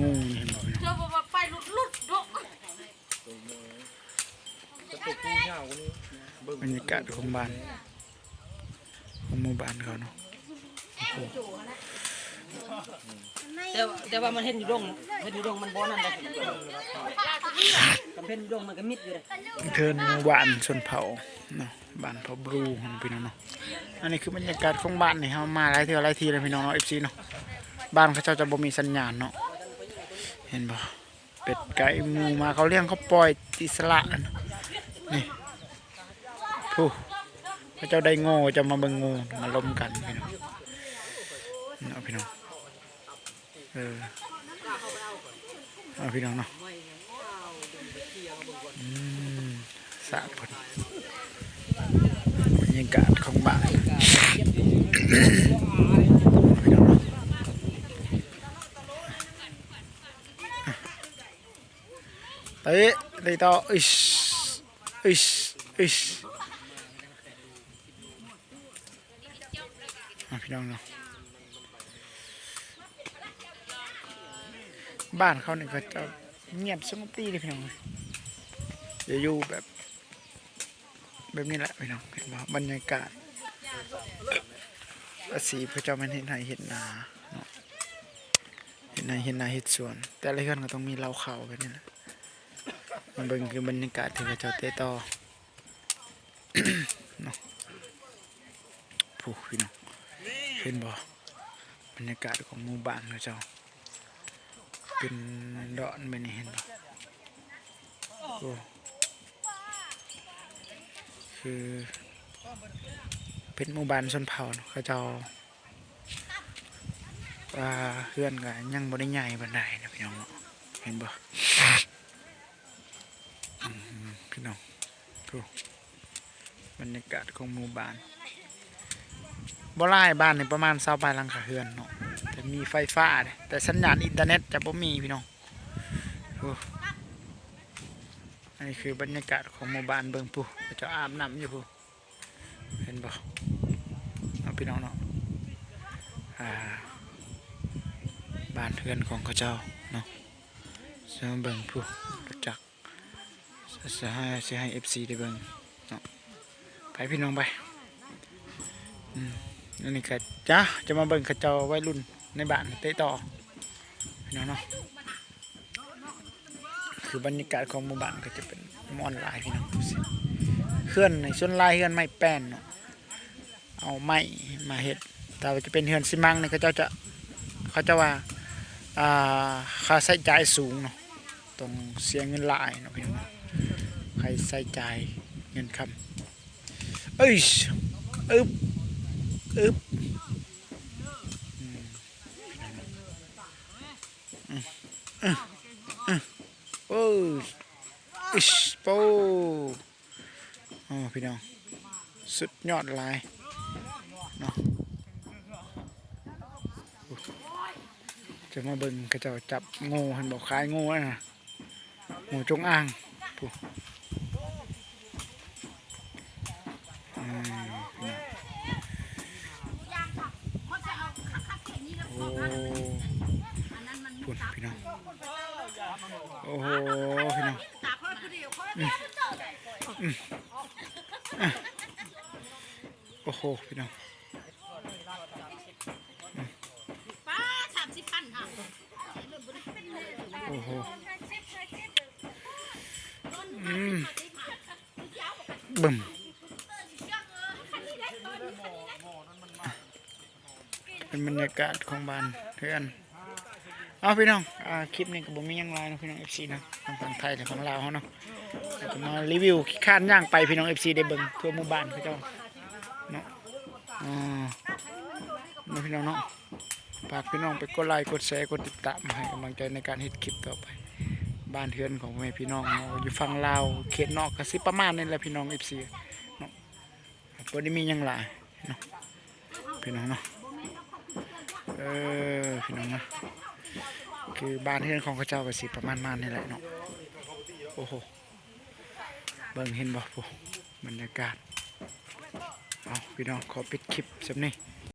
ງູນີ້ ເຫັນບໍ່ພີ່ນ້ອງ? ເຈົ້າວ່າໄປຫຼຸດໆເນາະ. ບັນຍາກາດຂອງບ້ານ ຂອງໝູ່ບ້ານເຂົາເນາະ. ໂອ້ໂຫ ແຕ່ ແຕ່ວ່າມັນເຫັນຢູ່ດົງ ເຫັນຢູ່ດົງມັນບໍ່ນັ້ນເດ້. ຄັນເຫັນຢູ່ດົງມັນກໍມິດຢູ່ເດ້. ເທິງໝູ່ບ້ານຊົນເຜົ່າເນາະ ບ້ານເຜົ່າບຣູຫັ້ນພີ່ນ້ອງເນາະ. ອັນນີ້ຄືບັນຍາກາດຂອງບ້ານນີ້ ເຮົາມາຫຼາຍເທື່ອຫຼາຍທີແລ້ວພີ່ນ້ອງເນາະ ເອັຟຊີເນາະ. ບ້ານເຂົາເຈົ້າຈະບໍ່ມີສັນຍານເນາະ ເຫັນບໍ່? ເປັດໄກ່ໝູໝາ ເຂົາລ້ຽງ ເຂົາປ່ອຍອິດສະຫຼະ ນີ້ ຜູ້ ເຂົາເຈົ້າໄດ້ງູ ເຈົ້າມາເບິ່ງງູ ມາລົມກັນພີ່ນ້ອງເນາະ ພີ່ນ້ອງ. ເອີ ເອົາພີ່ນ້ອງເນາະ ອືມ ສາກເພິ່ນ ບັນຍາກາດຂອງບ້ານ ພີ່ນ້ອງເນາະ. ເຕະ ເຕະຕໍ່ ອິດ ອິດ ອິດ ອ່ະ ພີ່ນ້ອງເນາະ ບ້ານເຂົານີ້ເຂົາເຈົ້າງຽບສະຫງົບດີເດ້ພີ່ນ້ອງເອີຍ. ຈະຢູ່ແບບ ແບບນີ້ແຫຼະພີ່ນ້ອງ ເຫັນບໍ່? ບັນຍາກາດ ອາຊີບເຂົາເຈົ້າແມ່ນເຮັດໄຮ່ເຮັດນາເນາະ ເຮັດໄຮ່ເຮັດນາເຮັດສວນ. ແຕ່ລະເຮືອນກໍຕ້ອງມີເລົ້າເຂົ້າແບບນີ້ແຫຼະ. ມາເບິ່ງຄືບັນຍາກາດທີ່ເຂົາເຈົ້າເຕະຕໍ່ເນາະ ຜູ້ ພີ່ນ້ອງ ເຫັນບໍ່? ບັນຍາກາດຂອງໝູ່ບ້ານເຂົາເຈົ້າ ເປັນດອນແບບນີ້ ເຫັນບໍ່? ໂອ້ ຄືເປັນໝູ່ບ້ານຊົນເຜົ່າເນາະ ເຂົາເຈົ້າ ວ່າເຮືອນກໍຍັງບໍ່ໄດ້ໃຫຍ່ປານໃດນະ ພີ່ນ້ອງເນາະ ເຫັນບໍ່? ອືມ ພີ່ນ້ອງ ໂອ້ ບັນຍາກາດຂອງໝູ່ບ້ານ ບໍ່ຫຼາຍ ບ້ານນີ້ປະມານຊາວປາຍຫຼັງຄາເຮືອນເນາະ ແຕ່ມີໄຟຟ້າເດ້ ແຕ່ສັນຍານອິນເຕີເນັດຈະບໍ່ມີ ພີ່ນ້ອງ. ໂອ້ ອັນນີ້ຄືບັນຍາກາດຂອງໝູ່ບ້ານ ເບິ່ງ ຜູ້ ເຂົາເຈົ້າອາບນ້ຳຢູ່ ຜູ້ ເຫັນບໍ່ເນາະ ພີ່ນ້ອງເນາະ? ອ່າ ບ້ານເຮືອນຂອງເຂົາເຈົ້າເນາະ ຊິມາເບິ່ງ ຜູ້ ລົດຈັກ ຊິໃຫ້ ຊິໃຫ້ເອັຟຊີໄດ້ເບິ່ງເນາະ ໄປ ພີ່ນ້ອງ ໄປ. ອືມ ອັນນີ້ກໍຈະ ຈະມາເບິ່ງເຂົາເຈົ້າໄວລຸ້ນໃນບ້ານເຕະຕໍ່ ພີ່ນ້ອງເນາະ. ຄືບັນຍາກາດຂອງໝູ່ບ້ານກໍຈະເປັນມ່ອນຫຼາຍ ພີ່ນ້ອງ. ເຮືອນນີ້ສ່ວນຫຼາຍເຮືອນໄມ້ແປ້ນເນາະ ເອົາໄມ້ມາເຮັດ. ຖ້າວ່າຈະເປັນເຮືອນຊີມັງນີ້ ເຂົາເຈົ້າຈະ ເຂົາເຈົ້າວ່າ ອ່າ ຄ່າໃຊ້ຈ່າຍສູງເນາະ ຕ້ອງເສຍເງິນຫຼາຍເນາະ ພີ່ນ້ອງເນາະ ຄ່າໃຊ້ຈ່າຍເງິນຄຳ. ເອີຍ ອຶບ ອຶບ ອືມ ອືມ ອືມ ໂອ້ຍ ອິດ ໂປ້ ໂອ້ ພີ່ນ້ອງ ສຸດຍອດຫຼາຍເນາະ. ຈະມາເບິ່ງເຂົາເຈົ້າຈັບງູ ເຫັນບໍ່? ຂາຍງູຫັ້ນນະ ງູຈົງອາງ ຜູ້ ອືມ ໂອ້ ພຸ້ນ ພີ່ນ້ອງ ໂອ້ໂຫ ພີ່ນ້ອງ ອືມ ອືມ ອ່ະ ໂອ້ໂຫ ພີ່ນ້ອງ ອືມ ປ້າ ສາມສິບພັນ ໂອ້ໂຫ ອືມ ບຶມ ເປັນບັນຍາກາດຂອງບ້ານເຮືອນ. ເອົາ ພີ່ນ້ອງ ອ່າ ຄລິບນີ້ກໍບໍ່ມີຫຍັງຫຼາຍເນາະ ພີ່ນ້ອງເອັຟຊີເນາະ ທັງຝັ່ງໄທ ແລະ ຝັ່ງລາວເຮົາເນາະ ແລ້ວກໍມາຣີວິວ ຂີ້ຄ້ານຍ່າງໄປ ພີ່ນ້ອງເອັຟຊີໄດ້ເບິ່ງທົ່ວໝູ່ບ້ານເຂົາເຈົ້າເນາະ. ອ່າ ເນາະ ພີ່ນ້ອງເນາະ ຝາກພີ່ນ້ອງໄປກົດໄລ ກົດແຊ ກົດຕິດຕາມ ໃຫ້ກຳລັງໃຈໃນການເຮັດຄລິບຕໍ່ໄປ. ບ້ານເຮືອນຂອງພໍ່ແມ່ພີ່ນ້ອງເຮົາຢູ່ຝັ່ງລາວ ເຂດນອກກໍຊິປະມານນີ້ແຫຼະ ພີ່ນ້ອງເອັຟຊີເນາະ ບໍ່ໄດ້ມີຫຍັງຫຼາຍເນາະ ພີ່ນ້ອງເນາະ. ເອີ ພີ່ນ້ອງເນາະ ຄືບ້ານເຮືອນຂອງເຂົາເຈົ້າກໍຊິປະມານມານີ້ແຫຼະເນາະ. ໂອ້ໂຫ ເບິ່ງເຫັນບໍ່ພຸ້ນ ບັນຍາກາດ. ເອົາ ພີ່ນ້ອງ ຂໍປິດຄລິບສ່ຳນີ້